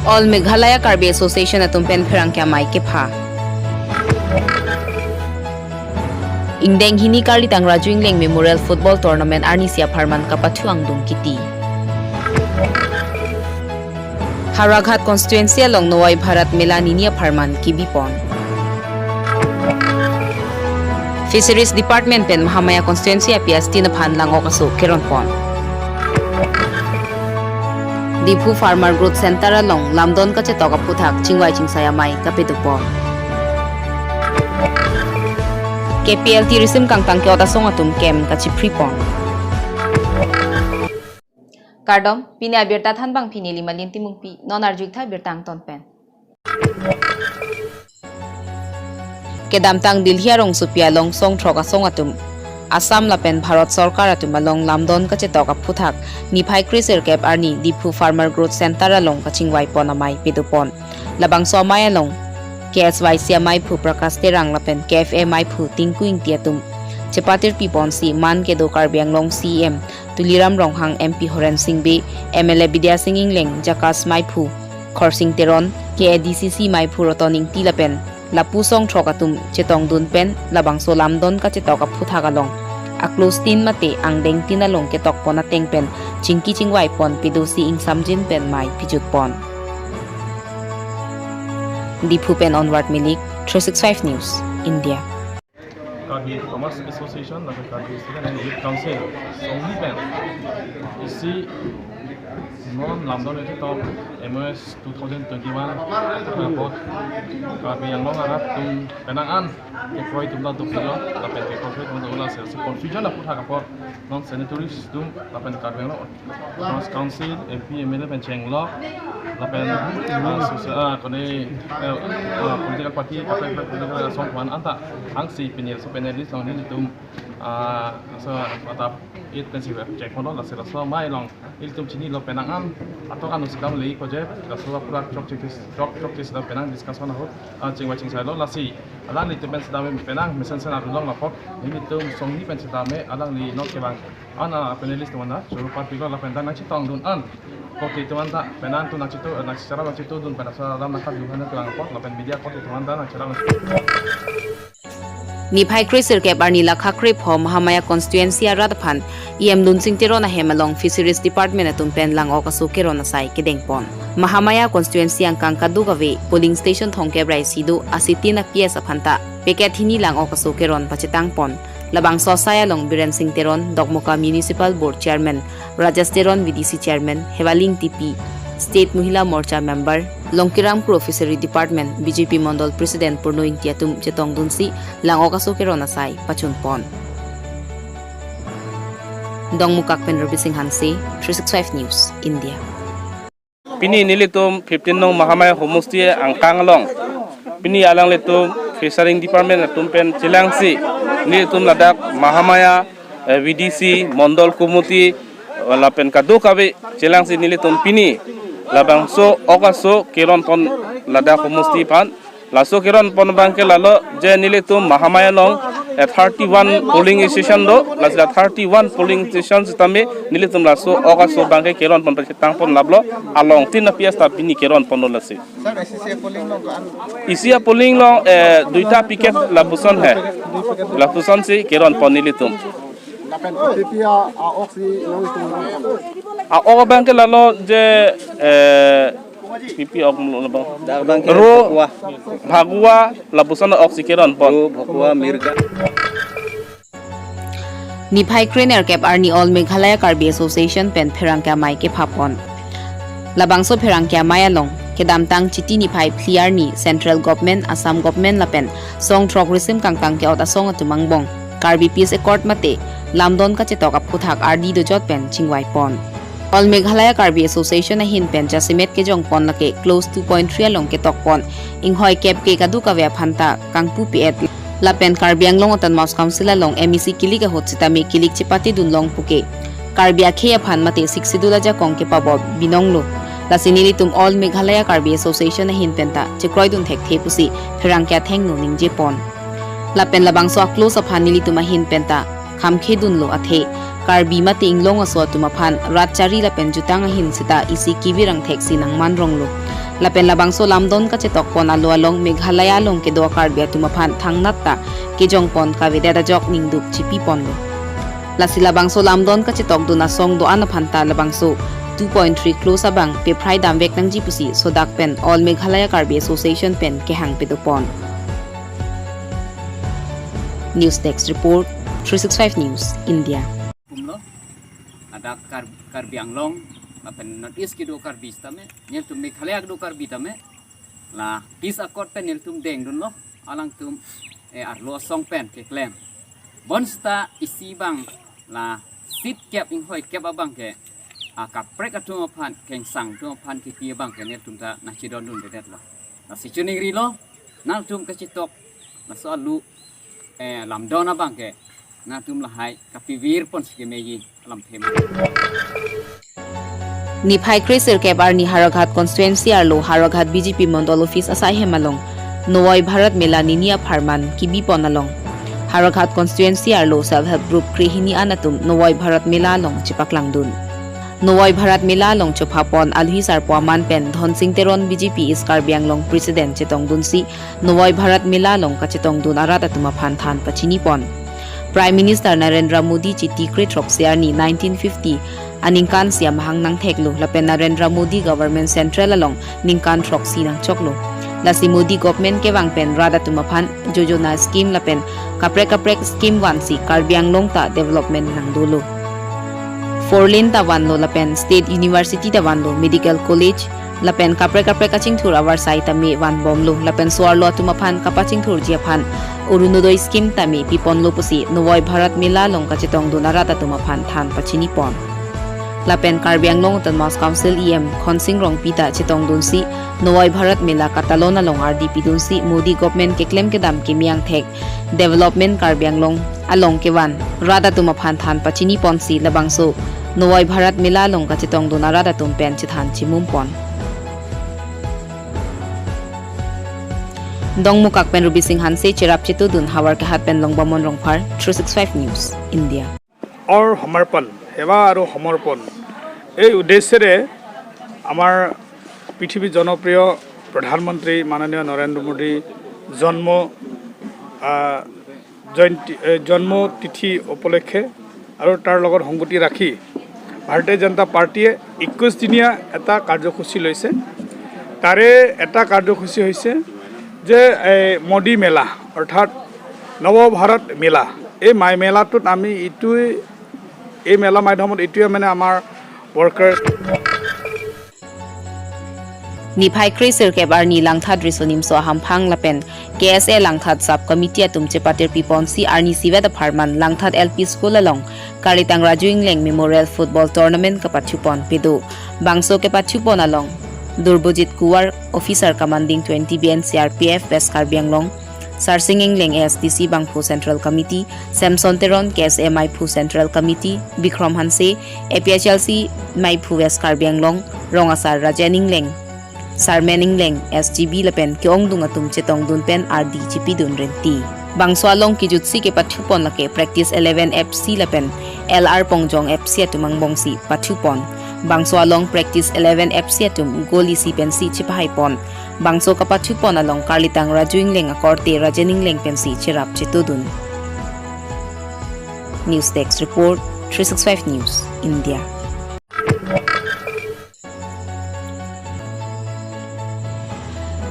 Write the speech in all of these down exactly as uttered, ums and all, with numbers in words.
All Meghalaya Karbi Association atum pen pherangke amei kepha. Ingdeng hini Karli Tangraju Engleng Memorial Football Tournament arnisi apharman kapathu angdung kiti. Howraghat constituency along Novi Bharat Mela nini apharman kebipon. Fisheries Department pen Mahamaya constituency a-PS tin aphan lang-ok aso keronpon. Diphu Farmer Growth Center along lamdon kachetok aphuthak chingvai chingsai amei kapedopon. K P L T risim kangtang ke-ot asong atum camp kachiphripon. Kardom, pini abirta thanbang pini Limalin Timungpi, non arju-ik tha birta angton pen. Kedamtang Delhi arongsopi along song throk asong atum Assam lapen Bharat Sorkar atum along lamdon kachetok aphuthak niphai kre sirkep arni Diphu Farmer Growth Center along kachingvaipon amei pedopon. Labangso amei along K S Y C ameiphu Prakash Terang lapen K F A ameiphu Tinku Ingti atum chepatirpiponsi man kedo Karbi Anglong C E M Tuliram Ronghang, M P Horen Sing Bey, M L A Bidya Sing Engleng, JACAS meiphu Khorsing Teron, K A D C C meiphu Roton Ingti lapen lapu song throk atum chetongdun pen labangso lamdon kachetok aphuthak along a-clause tin mate angdeng tin along ketokpon ateng pen chingki chingvaipon pedosi ingsamjin pen mei pijutpon. Diphu pen Onward Milik, three six five News, India. Karbi Farmers Association, lapen Karbi Student and Youth Council, songni pen isi non lamdon kachetok M O S two thousand twenty-one apot Karbi Anglong arat atum penang an kekroi atum ta dopilo, lapen kekroi atum ta ula sel si confusion aphuthak apot non signatories atum lapen Karbi Anglong Autonomous Council, M P, M L A pen chenglok, lapen, ah, sosa-, ah, kone, eh, ah, political party, kaprek kaprek political asong aphan anta, angsi pini laso panelist along nelitum, ah, so, atap, it pen si chek kono, lasi laso amei along nelitum chinilo penang an, atok anu sikam lei ko je, laso apura chokche, chok, chokche sida penang discussion ahut, ah, chingvai chingsailo, lasi alanglitum pen sitame penang mesensen arulong lapok, nelitum songni pen sitame alangli non kevang an a-panelist atum anta choro parpiklo lapen dak nangchetongdun an kote atum anta penang atum nangcheto, nangchecherap nangchetodun pen asar alam nangkatdun an kevang apot lapen media kote atum anta nangcherap nang- Niphai kre sirkep arni lakha krepho Mahamaya constituency arat aphan E M Lunsing Teron ahem along Fisheries Department atum pen lang-ok aso keron asai kedengpon. Mahamaya constituency angkang kadokave polling station thomkep ra isi do, asitin a-PS aphanta packet hini lang-ok aso keron pachetangpon. Labangso asai along Biren Sing Teron, Dokmoka Municipal Board Chairman, Rajesh Teron, V D C Chairman, Hevaling T P, State Mohila Morcha Member, Longkiram Kro Fishery Department, B J P Mondol President Purno Ingti atum chetongdunsi lang-ok aso keron asai pachunpon. Dongmukak pen Ruby Singh Hanse, three six five News, India. Pini nelitum fifteen nong Mahamaya homosti angkang along, pini alanglitum Fishery Department atum pen chelangsi nelitum ladak Mahamaya, eh, V D C, Mondol Committee, lapen kadokave chelangsi nelitum pini labangso ok aso keronpon ladak homosti aphan. Laso keronpon abangke lalo je nelitum Mahamaya along, eh, thirty-one polling station do, lasi thirty-one polling station sitame nelitum laso ok aso abangke keronpon pachetangpon laplo, along tin a-PS ta pini keronponlo lasi. Sir, isi a-polling along ko-an? Isi a-polling along, eh, duita packet lapuson he. Dui packet. Lapusonsi keronpon nelitum. Lapen P P a, a-ok si nelitum. A-ok abangke lalo je, eh, P P ok mulo labang. Dak abangke Ro, Bhokua. Bhokua, lapuson ok si keronpon. Ro, Bhokua, Mirga. Niphai krenerkep arni All Meghalaya Karbi Association pen pherangke amei kephapon. Labangso pherangke amei along kedamtang Chiti niphai phli arni Central Government, Assam Government lapen song throk risim kangtang ke-ot asong atum angbong Karbi Peace Accord mate lamdon kachetok aphuthak ardi dojot pen chingvaipon. All Meghalaya Karbi Association ahin pen jasemet kejongpon lake clause two point three along ketokpon inghoi kep ke kadokave aphanta kangpu pi-et lapen Karbi Anglong Autonomous Council along M A C kilik ahut sitame kilik chepatedun long puke Karbi akhei aphan mate Sixth Schedule ajakong kepabor binonglo. Lasi nelitum All Meghalaya Karbi Association ahin penta chekroidun thekthe pusi pherangke athengno ningjepon. Lapen labangso a-clause aphan nelitum ahin penta khamkhedunlo, athe Karbi mate inglong aso atum aphan rat chari lapen jutang ahin seta isi kevir angthek si nangmanronglo. Lapen labangso lamdon kachetokpon alo along Meghalaya along kedo Karbi atum aphan thangnat ta kejongpon kavedet ajok ningduk chipiponlo. Lasi labangso lamdon kachetokdun asong do-an aphan ta labangso two point three close abang pephrai damvek nangji pusi sodak pen All Meghalaya Karbi Association pen kehang pedopon. News Desk Report, three six five News, India. Kumlo, ada Kar-, Karbi Anglong, lapen North East kedo Karbi tame, nelitum Meghalaya kedo Karbi tame, la peace accord pen nelitum dengdunlo, alangtum, eh, arlo asong pen keklem. Bonseta isi abang la sitkep inghoi kep abang ke, ah, kaprek atum aphan, kengsang atum aphan kipi abang ke nelitum ta nangchedondundedetlo. Lasi chiningrilo, nangtum kachetok, laso alo, eh, lamdon abang ke, nangtum lahai kapivirponsi kemeji alam thema. Niphai kre sirkep arni Howraghat constituency arlo Howraghat B J P Mondol Office asaihem along Navoi Bharat Mela nini apharman kibipon along Howraghat constituency arlo self help group krehini an atum Navoi Bharat Mela along chepaklangdun. Navoi Bharat Mela along chophapon alhi sarpo aman pen Dhonsing Teron B J P East Karbi Anglong President chetongdunsi Navoi Bharat Mela along kachetongdun arat atum aphan than pachinipon. Prime Minister Narendra Modi chiti kre throksi arni nineteen fifty aningkan si amahang nangtheklo lapen Narendra Modi government central along ningkan throksi nangchoklo. Lasi Modi government kevang pen rat atum aphan Jojona scheme lapen kaprek kaprek scheme vansi Karbi Anglong ta development nangdolo. Four lane ta vanlo lapen State University ta vanlo, Medical College lapen kaprek kaprek kachingthur avarsai tame vanbomlo lapen so-arlo atum aphan kapachingthurji aphan Orunodoi scheme tame piponlo pusi Navoi Bharat Mela along kachetongdun arat atum aphan than pachinipon. Lapen Karbi Anglong Autonomous Council E M Khonsing Rongpi ta chetongdunsi Navoi Bharat Mela katalon along ardi pidunsi Modi government keklem kedam kimi angthek development Karbi Anglong along kevan rat atum aphan than pachiniponsi labangso Navoi Bharat Mela along kachetongdun arat atum pen chethan chimumpon. Dongmukak pen Rubi Sing Hanse cherap chetudun Howraghat pen Longbamon Rongphar, three six five News, India. অৰ সমৰ্পণ, সেৱা আৰু সমৰ্পণ, এই উদ্দেশ্যেৰে আমাৰ পৃথিৱীৰ জনপ্ৰিয় প্ৰধানমন্ত্ৰী মাননীয় নৰেন্দ্ৰ মোদী জন্ম, আহ, জয়ন্তী, এ, জন্ম তিথি উপলক্ষে আৰু তাৰ লগত সংগতি ৰাখি ভাৰতীয় জনতা পাৰ্টীয়ে একৈশ দিনীয়া এটা কাৰ্যসূচী লৈছে। তাৰে এটা কাৰ্যসূচী হৈছে যে এই মোদী মেলা, অৰ্থাৎ নৱভাৰত মেলা। এই মাই মেলাটোত আমি এইটোৱেই, এই মেলা মাধ্যমত এইটোৱে মানে আমাৰ worker Niphai kre sirkep arni Langthat Riso Nimso Ahamphang lapen K S A Langthat Sub Committee atum chepatir piponsi arni isivet apharman Langthat L P School along Karlitang Raju Engleng Memorial Football Tournament kapachupon pido. Bangso kepachupon along Durbojit Kuwar, Officer Commanding twenty B N C R P F West Karbi Anglong, Sarsing Engleng, A S D C Bangphu Central Committee, Samson Teron, K S A Maiphu Central Committee, Bikrom Hanse, A P H L C Maiphu West Karbi Anglong, Rong Asar Rajen Engleng, Sarmen Engleng, S G B lapen ke-ongdung atum chetongdun pen ardi chipidun renti. Bangso along kijutsi kepachupon lake Practice eleven F C lapen L R Pongjong F C atum angbongsi pachupon. Bangso along Practice eleven F C atum goal isi pensi chipahaipon. Bangso kapachupon along Karlitang Raju Engleng akorte Rajen Engleng pensi cherap chetudun. News Desk Report, three six five News, India.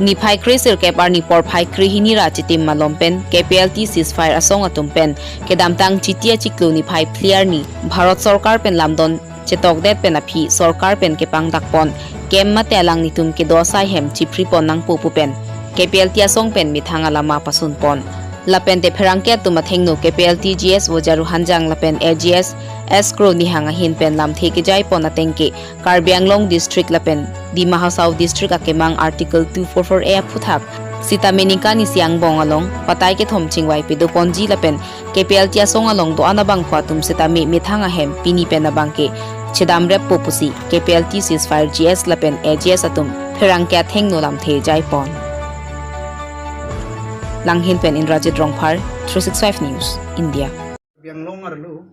Niphai kre sirkep arni porphai krehini ra chitim malom pen K P L T ceasefire asong atum pen kedamtang Chiti achiklo niphai phli arni Bharat Sorkar pen lamdon chetokdet pen aphi sorkar pen kepangdakpon camp mate alanglitum kedo asaihem chiphripon nangpo pu pen K P L T asong pen methang alama pasunpon. Lapen te pherangke atum athengno K P L T G S Vojaru Hanjang lapen A G S S Kro Nihang ahin pen lamthe kejaipon ateng ke Karbi Anglong District lapen Dima Hasao District akemang Article two four four A aphuthak sitame ningkan isi angbong along patai kethom chingvai pedoponji lapen K P L T asong along do-an abangphu atum sitame methang ahem pini pen abangke chedamreppo pusi K P L T ceasefire G S lapen A G S atum pherangke athengno lamthe jaipon. Langhin pen Indrajit Rongphar, three six five News, India. Karbi Anglong arlo,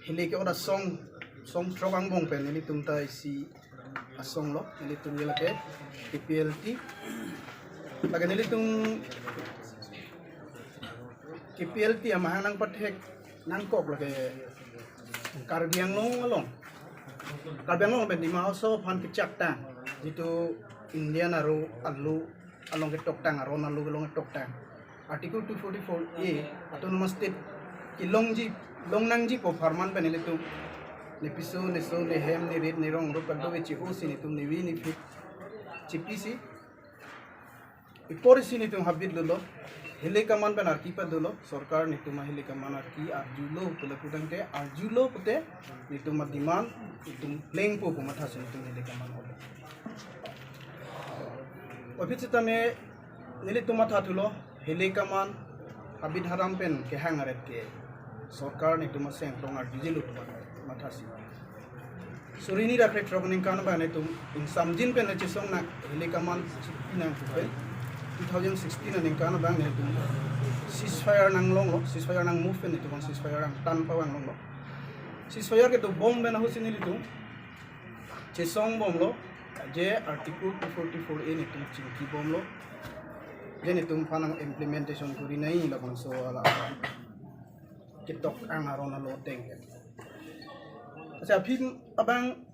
hile ke oda song, song throk angbong pen nelitum ta isi asong lo, nelitum ye lake K P L T. Lake nelitum K P L T amahang nangpathek nangkok lake Karbi Anglong along. Karbi Anglong pen Dima Hasao aphan kechaktang, jitu Indian aro alo along ketoktang, aron alo along ketoktang. Article two forty-four A, Autonomous State kelongji, longnangji pu apharman pen nelitum nepiso, neso, nehem, nerit, nerong, rup kadokave che-osi nelitum nevi nephit chepisi. Ipor isi nelitum habit dolo, Hilik aman pen arki padolo, sorkar nelitum Hilik aman arki arjulo pule pudangte, arjulo pute nelitum demand nelitum plengpo pu mathasi nelitum Hilik aman holo. Aphi sitame nelitum mathathulo, Hilik aman habit haram pen kehang aret ke sorkar nelitum aseng tong arjujilo pu mathasi. Suri hini ra krethrok aningkan abang nelitum ingsamjin pen chesong nang Hilik aman chipinang pu pen two thousand sixteen aningkan abang nelitum ceasefire nanglonglo, ceasefire nang move pen nelitum ceasefire nangtan pavang longlo. Ceasefire kedobom pen ahutsi nelitum chesong bomlo, je Article two forty-four A nelitum chingki bomlo, je nelitum aphan nang implementation kori nai labangso ala ketok ang aron alo ateng. Ase aphi abang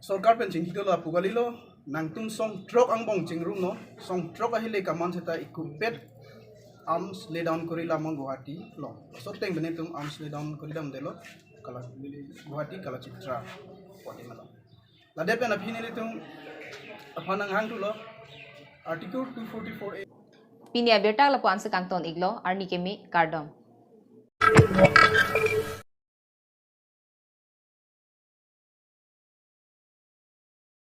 sorkar pen chingki dolo apu kalilo, nangtum song throk angbong chingrumlo, song throk a-Hilik aman seta ikupet arms lay down kori lam Guwahati along. Laso ateng pen nelitum arms lay down kori damdelo, Kala, Guwahati Kalachitra podi malo. Ladet pen aphi nelitum aphan nanghangthulo, Article two forty-four A. Pini abirta lapu-an si kangton iklo, arni keme kardom.